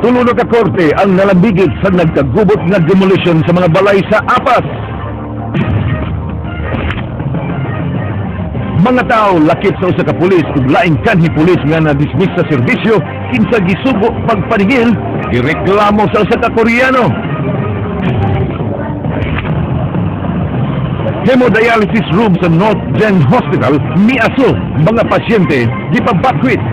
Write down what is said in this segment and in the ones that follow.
Tulo na ka korte ang nalambigit sa nagkagubot nga demolition sa mga balay sa Apas. Mga tao lakip sa usa ka pulis ug laing kanhi pulis nga na-dismiss sa serbisyo kinsa gisugo pagpanigil, gireklamo sa usa ka Koreano. Hemodialysis room sa North Gen Hospital miaso, mga pasyente gipabakwit.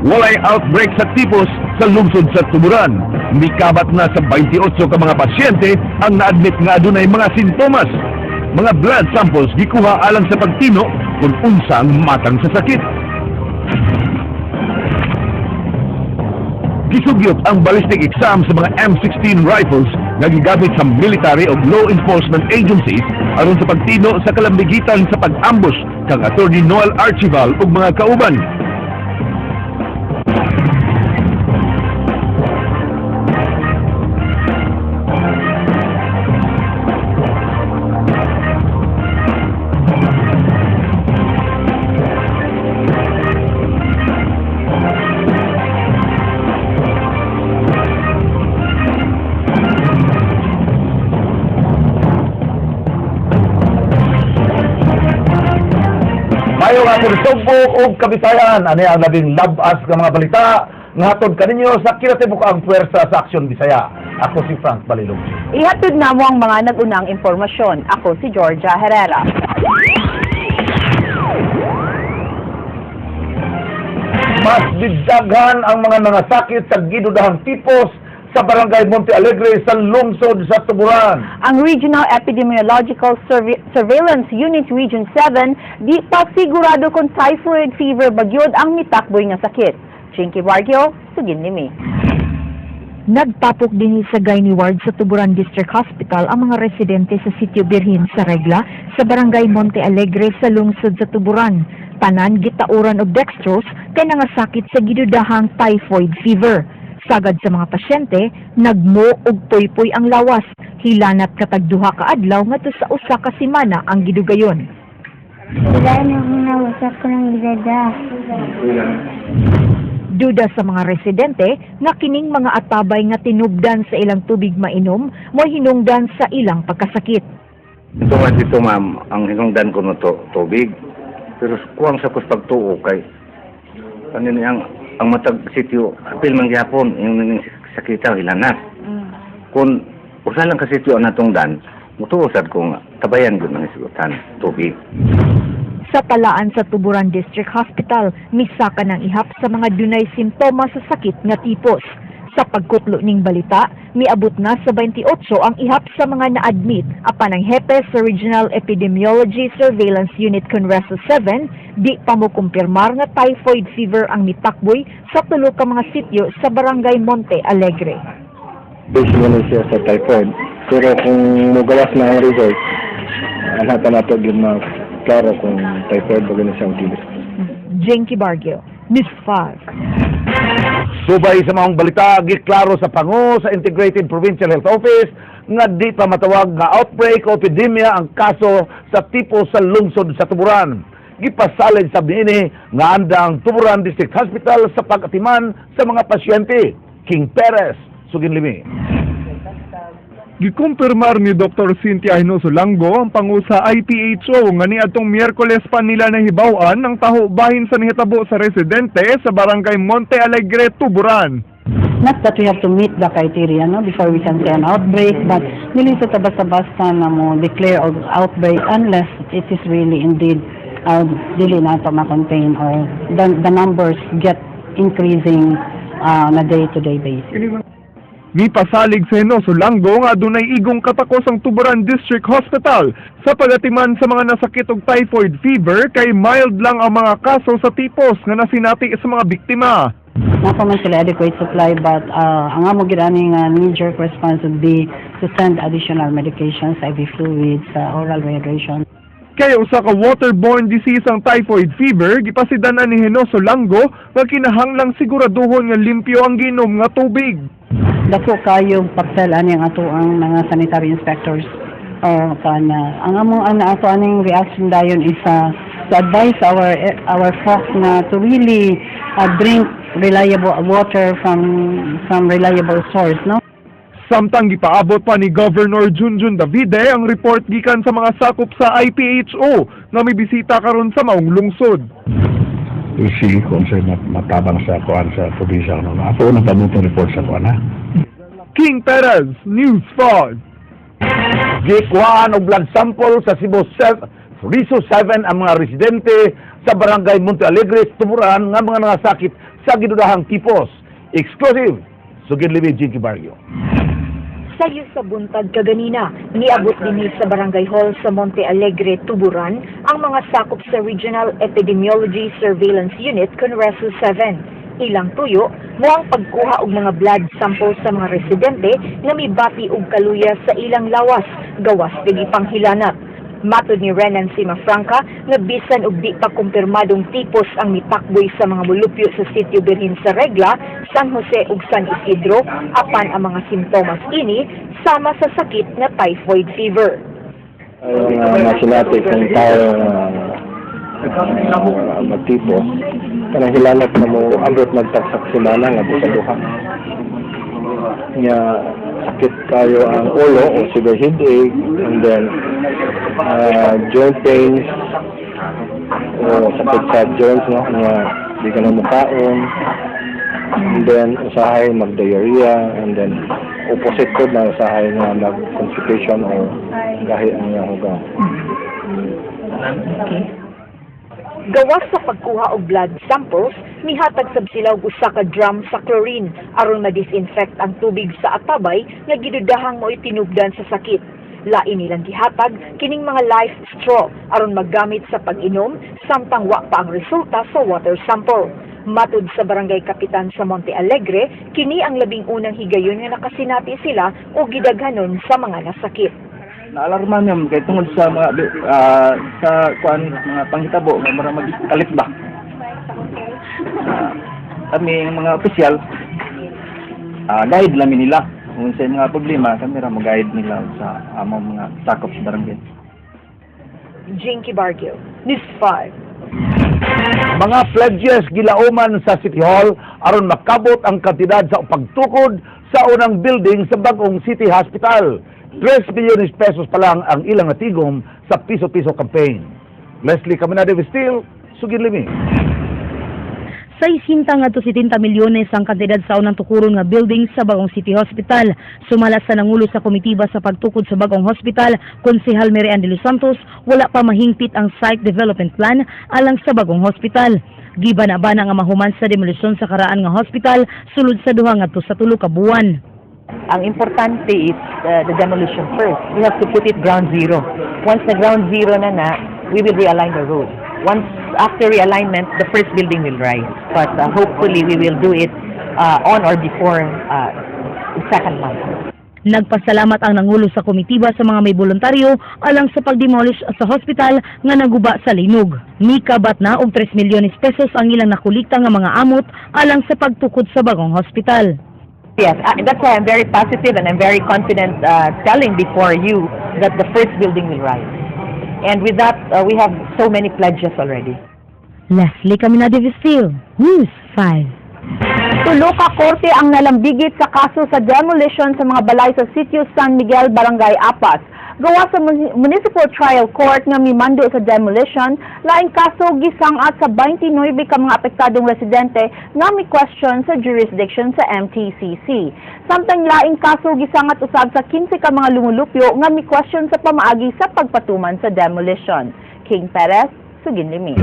Walay outbreak sa tipos sa lungsod sa Tuburan. Mikabat na sa 28 ka mga pasyente ang na-admit nga adunay mga sintomas. Mga blood samples gikuha alang sa pagtino kung unsa ang matang sa sakit. Gisugyot ang ballistic exam sa mga M16 rifles nga gigamit sa military o law enforcement agencies aron sa pagtino sa kalambigitan sa pag-ambush kang Attorney Noel Archival ug mga kauban. Mayo nga Sugbok ug Kabisayan, ani ang labing labas nga mga balita nga hatod kaninyo sa kinatibuk-ang puwersa sa Aksyon Bisaya. Ako si Frank Balilong. Ihatod na mo ang mga nag-unang impormasyon. Ako si Georgia Herrera. Mas bidaghan ang mga nangasakit sa gidudahang tipos sa Barangay Monte Alegre sa lungsod sa Tuburan. Ang Regional Epidemiological Surveillance Unit Region 7 di pa sigurado kung typhoid fever bagyod ang mitakboy nga sakit. Chinky Barquio, sugin nimi. Nagtapok din sa Gyne Ward sa Tuburan District Hospital ang mga residente sa Sitio Birhin sa Regla sa Barangay Monte Alegre sa lungsod sa Tuburan. Tanan gitauran og dextrose kay nangasakit sa gidudahang typhoid fever. Sagad sa mga pasyente, nagmo og puypoy ang lawas. Hilanat katag duha ka adlaw ngadto sa usa ka semana ang gidugayon. Wala nang nawasak ko ng gidada. Duda sa mga residente nga kining mga atabay nga tinubdan sa ilang tubig mainom mo hinungdan sa ilang pagkasakit. Ito nga dito, ma'am, ang hinungdan ko no to, tubig. Pero kuwang sa kus pagtuo kay ano niya ang matag sitio apil man gyapon yung ning sakita hilanas. Kung usa lang ka sitio ang natungdan, mutuo sad ko nga tabayan gyud ng isgutan tubig. Sa talaan sa Tuburan District Hospital, misaka ng ihap sa mga dunay simptomas sa sakit nga tipos. Sa pagkutlo ning balita, miabot na sa 28 ang ihap sa mga na-admit apan ang hepe sa Regional Epidemiology Surveillance Unit Conreso 7 di pa mo kumpirmar nga typhoid fever ang mitakboy sa tulo ka mga sityo sa Barangay Monte Alegre. Based mo na siya sa typhoid. Pero kung mugawas na ang result, anak pa nato gyud ma klaro kung typhoid ba gani siya o dili. Jinky Bargio, News 5. Subay sa maong balita, giklaro sa pango sa Integrated Provincial Health Office nga di pa matawag nga outbreak o epidemya ang kaso sa tipo sa lungsod sa Tuburan. Gipasalid sa niini nga anda ang Tuburan District Hospital sa pag-atiman sa mga pasyente. King Perez, sugin limi. Gikumpirmar ni Dr. Cynthia Hinoso Langgo ang pangu sa IPHO nga niadtong Miyerkules pa nila nahibaw-an ang taho bahin sa nihitabo sa residente sa Barangay Monte Alegre, Tuburan. Not that we have to meet the criteria, no, before we can say an outbreak, but dili sa basta-basta na mo declare og outbreak unless it is really indeed dili na to ma-contain or the numbers get increasing on a day-to-day basis. Mipasalig sa Hinoso Langgo nga adunay igong katakos ang Tuburan District Hospital sa pagatiman sa mga nasakit og typhoid fever kay mild lang ang mga kaso sa tipos nga nasinati sa mga biktima. Naa pa man sila adequate supply, but ang amo gid ani nga knee-jerk response would be to send additional medications, IV fluids, oral rehydration. Kaya usa ka waterborne disease ang typhoid fever, gipasidanan ni Hinoso Langgo nga kinahanglang siguraduhon nga limpyo ang ginom nga tubig. Dako kayo papel ani ang ato ang mga sanitary inspectors or kana ang among ang ato aning reaction dayon is to advise our folks na to really drink reliable water from reliable source, no? Samtang gipaabot pa ni Governor Junjun Davide ang report gikan sa mga sakop sa IPHO nga mibisita karon sa maong lungsod. Sige kung sa matabang sa kuan sa probinsya, no. Ako unang pamutong report sa kuan, ha. King Perez, News 5. Gikuhaan og blood sample sa Cebu 7, Region 7 ang mga residente sa Barangay Monte Alegre, Tuburan nga mga nangasakit sa gidudahang tipos. Exclusive. Sugid limi, Jinky Barrio. Sayo sa buntag kaganina, niabot dinhi sa Barangay Hall sa Monte Alegre, Tuburan, ang mga sakop sa Regional Epidemiology Surveillance Unit, CONRESU 7. Ilang tuyo mo ang pagkuha og mga blood sample sa mga residente nga mibati og kaluya sa ilang lawas, gawas kag ipanghilanat. Matod ni Renan Simafranca nga bisan og di pa kumpirmadong tipos ang mitakboy sa mga mulupyo sa Sitio Birhen sa Regla, San Jose ug San Isidro, apan ang mga simptomas ini sama sa sakit nga typhoid fever. Ay, masulati kung tao magtipos, kanang hilanat na mo abot magtagsak semana nga sa duha. Nga sakit kayo ang ulo o severe headache and then joint pains o sakit sa joints, no, nga di ka na mukaon, and then usahay mag-diarrhea, and then opposite ko na usahay nga mag-constipation o gahi ang iyang hugaw. Gawas sa pagkuha og blood samples, mihatag sab sila og usa ka drum sa chlorine aron ma-disinfect ang tubig sa atabay nga gidudahang mo'y tinubdan sa sakit. Lain nilang gihatag kining mga life straw aron magamit sa pag-inom samtang wa pa ang resulta sa water sample. Matud sa barangay kapitan sa Monte Alegre, kini ang labing unang higayon nga nakasinati sila og gidaghanon sa mga nasakit. Naalarma ma'am kay tungod sa mga sa kuan mga panghitabo nga mura magkalit ba. Kami ang mga opisyal, guide lang mi nila kung sa mga problema, kami ra mo-guide nila sa among mga sakop sa barangay. Jinky Barrio, News 5. Mga pledges gilauman sa City Hall aron makabot ang kantidad sa pagtukod sa unang building sa bagong City Hospital. 3 milyones pesos pa lang ang ilang natigom sa piso-piso campaign. Leslie Caminade Vestil, Sugid Limi. 60 ngadto 70 milyones ang kantidad sa unang tukuron nga building sa bagong City Hospital. Sumala sa nangulo sa komitiba sa pagtukod sa bagong hospital, Konsehal Mary Ann de los Santos, wala pa mahingpit ang site development plan alang sa bagong hospital. Giba na ba na nga mahuman sa demolisyon sa karaan nga hospital sulod sa 2 ngadto sa 3 ka buwan. Ang importante is the demolition first. We have to put it ground zero. Once the ground zero na, we will realign the road. Once after realignment, the first building will rise. But hopefully we will do it on or before the second month. Nagpasalamat ang nangulo sa komitiba sa mga may voluntaryo alang sa pagdemolish sa hospital nga naguba sa linog. Mikabat na og 3 milyones pesos ang ilang nakulikta nga mga amot alang sa pagtukod sa bagong hospital. Yes, that's why I'm very positive and I'm very confident telling before you that the first building will rise. And with that, we have so many pledges already. Leslie Caminade Vestil, News 5. Tulo ka korte ang nalambigit sa kaso sa demolition sa mga balay sa Sitio San Miguel, Barangay Apas. Gawa sa Municipal Trial Court nga mimando sa demolition, laing kaso gisangat sa 29 ka mga apektadong residente nga mi question sa jurisdiction sa MTCC. Samtang laing kaso gisangat usab sa 15 ka mga lumulupyo nga mi question sa pamaagi sa pagpatuman sa demolition. King Perez, Sugin Limi.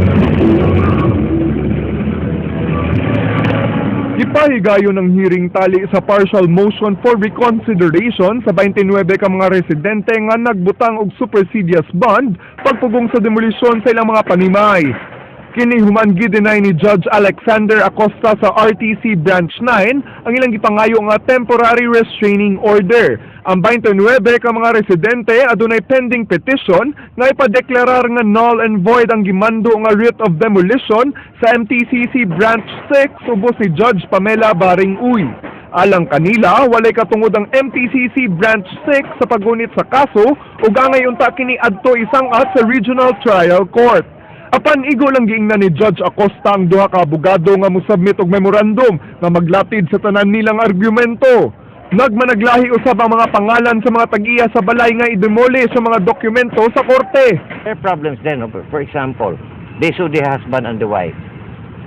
Ipahigayon ng hearing tali sa partial motion for reconsideration sa 29 ka mga residente nga nagbutang og supersedeas bond pagpugong sa demolisyon sa ilang mga panimay. Kini human gi-deny ni Judge Alexander Acosta sa RTC Branch 9 ang ilang gipangayo nga temporary restraining order. Ang 29 ka mga residente adunay pending petition nga ipadeklarar nga null and void ang gimando nga writ of demolition sa MTCC Branch 6 ubos ni Judge Pamela Baring Uy. Alang kanila, walay katungod ang MTCC Branch 6 sa paggunit sa kaso ug angay unta kini adto isangat sa Regional Trial Court. Apan igo lang giingnan ni Judge Acosta ang duha ka abogado nga mosubmit og memorandum nga maglatid sa tanan nilang argumento. Nagmanaglahi usab ang mga pangalan sa mga tag-iya sa balay nga i-demolish sa mga dokumento sa korte. There are problems then, no? For example, they sue the husband and the wife.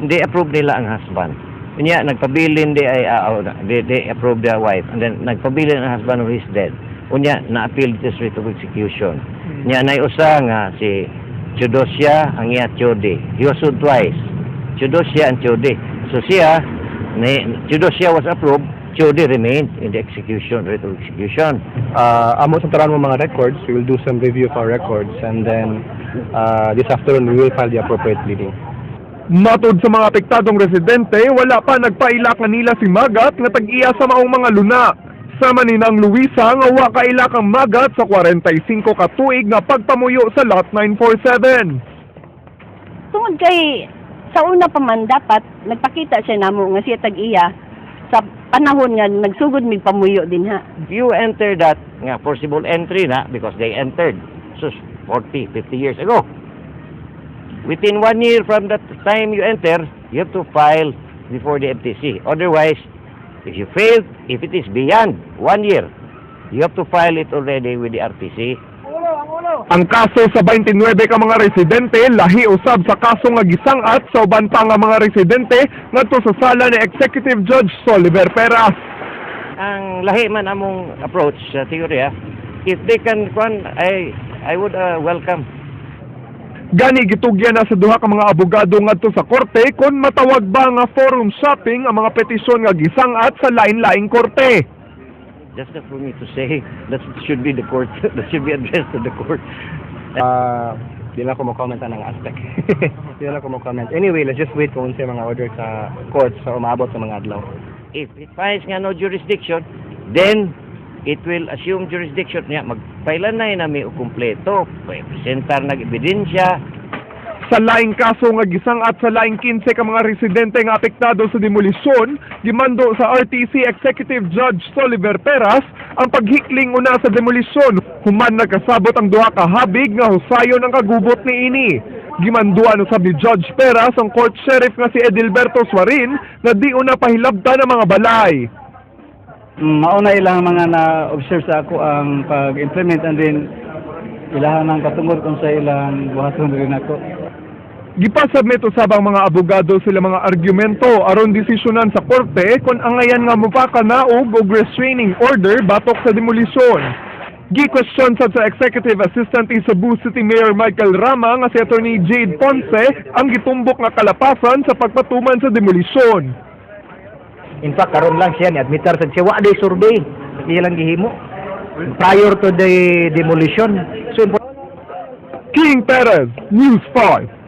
Hindi approve nila ang husband. Unya, nagpabilin di ay, oh, they approve the wife. And then, nagpabilin ang husband who is dead. Unya, na-appeal this writ of execution. Unya, nay usa nga si Teodosia ang iya Teode. He was sued twice. Teodosia and Teode. So siya, ni, Teodosia was approved, Teode remained in the execution, writ of execution. Amo sa taran mo mga records, we will do some review of our records and then this afternoon we will file the appropriate pleading. Matod sa mga apektadong residente, wala pa nagpaila kanila si Magat nga tag-iya sa maong mga luna. Sama ni Nang Luisa nga wa kaila kang Magat sa 45 ka tuig nga pagpamuyo sa Lot 947. Tungod kay sa una pa man dapat nagpakita siya namo nga siya tag-iya sa panahon nga nagsugod mig pamuyo din ha. If you enter that nga forcible entry na because they entered so 40, 50 years ago. Within one year from that time you enter, you have to file before the MTC. Otherwise, if you fail, if it is beyond one year, you have to file it already with the RTC. Ang kaso sa 29 ka mga residente lahi usab sa kaso nga gisang-at sa uban pa nga mga residente ngadto sa sala ni Executive Judge Soliver Peras. Ang lahi man among approach sa teorya, if they can kwan, I would welcome. Gani gitugyan na sa duha ka mga abogado ngadto sa korte kon matawag ba nga forum shopping ang mga petisyon nga gisang-at sa lain-laing korte. Just not for me to say that should be the court, that should be addressed to the court. Di na ako mo-comment ang aspect. Di na ako mo-comment. Anyway, let's just wait kung unsay mga order sa court sa umabot sa mga adlaw. If it finds nga no jurisdiction, then it will assume jurisdiction niya. Magpailan na yun nami og kumpleto, presentar nag ebidensya. Sa laing kaso nga gisang-at sa laing 15 ka mga residente nga apektado sa demolisyon, gimando sa RTC Executive Judge Soliver Peras ang paghikling una sa demolisyon human nagkasabot ang duha ka habig nga husayon ang kagubot niini. Gimanduan usab ni Judge Peras ang court sheriff nga si Edilberto Suarin nga di una pahilabtan ang mga balay. Mauna ilang mga na-observe sa ako ang pag-implement and then ilahan ang katungod kung sa ilang buhaton rin ako. Gipasubmit usab ang mga abogado sila mga argumento aron desisyonan sa korte kung angayan nga mopakanaog og restraining order batok sa demolisyon. Gi-question sad sa Executive Assistant ni Cebu City Mayor Michael Rama nga si Attorney Jade Ponce ang gitumbok nga kalapasan sa pagpatuman sa demolisyon. In fact, karon lang siya ni admitar sa siya wa day survey. Iya lang gihimo prior to the demolition. So King Perez, News 5.